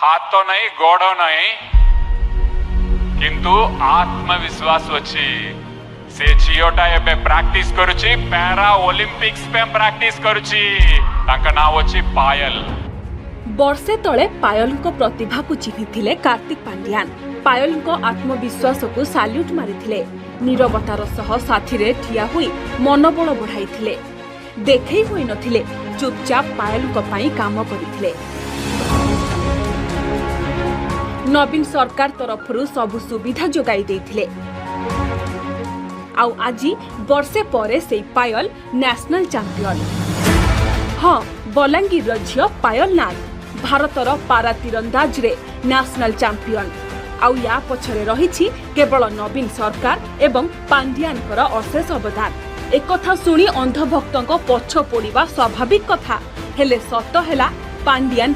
ହାତ ନାହିଁ, ଗୋଡ଼ ନାହିଁ, କିନ୍ତୁ ଆତ୍ମବିଶ୍ୱାସ ଅଛି। ସେ ଝିଅଟା ଏବେ ପ୍ରାକ୍ଟିସ କରୁଛି, ପାରା ଅଲିମ୍ପିକ୍ସ ପାଇଁ ପ୍ରାକ୍ଟିସ କରୁଛି। ତାଙ୍କ ନାଁ ଅଛି ପାୟଲ। ବର୍ଷେ ତଳେ ପାୟଲଙ୍କ ପ୍ରତିଭାକୁ ଚିହ୍ନିଥିଲେ କାର୍ତ୍ତିକ ପାଣ୍ଡିଆନ। ପାୟଲଙ୍କ ଆତ୍ମବିଶ୍ୱାସକୁ ସାଲ୍ୟୁଟ୍ ମାରିଥିଲେ। ନିରବତାର ସହ ସାଥିରେ ଠିଆ ହୋଇ ମନୋବଳ ବଢ଼ାଇଥିଲେ। ଦେଖେଇ ହୋଇନଥିଲେ, ଚୁପଚାପ ପାୟଲଙ୍କ ପାଇଁ କାମ କରିଥିଲେ। ନବୀନ ସରକାର ତରଫରୁ ସବୁ ସୁବିଧା ଯୋଗାଇ ଦେଇଥିଲେ। ଆଉ ଆଜି ବର୍ଷେ ପରେ ସେଇ ପାୟଲ ନ୍ୟାସନାଲ ଚାମ୍ପିୟନ। ହଁ, ବଲାଙ୍ଗୀରର ଝିଅ ପାୟଲ ନାଗ ଭାରତର ପାରା ତୀରନ୍ଦାଜରେ ନ୍ୟାସନାଲ ଚାମ୍ପିୟନ। ଆଉ ୟା ପଛରେ ରହିଛି କେବଳ ନବୀନ ସରକାର ଏବଂ ପାଣ୍ଡିଆନଙ୍କର ଅଶେଷ ଅବଦାନ। ଏକଥା ଶୁଣି ଅନ୍ଧଭକ୍ତଙ୍କ ପଛ ପୋଡ଼ିବା ସ୍ୱାଭାବିକ କଥା। ହେଲେ ସତ ହେଲା, ପାଣ୍ଡିଆନ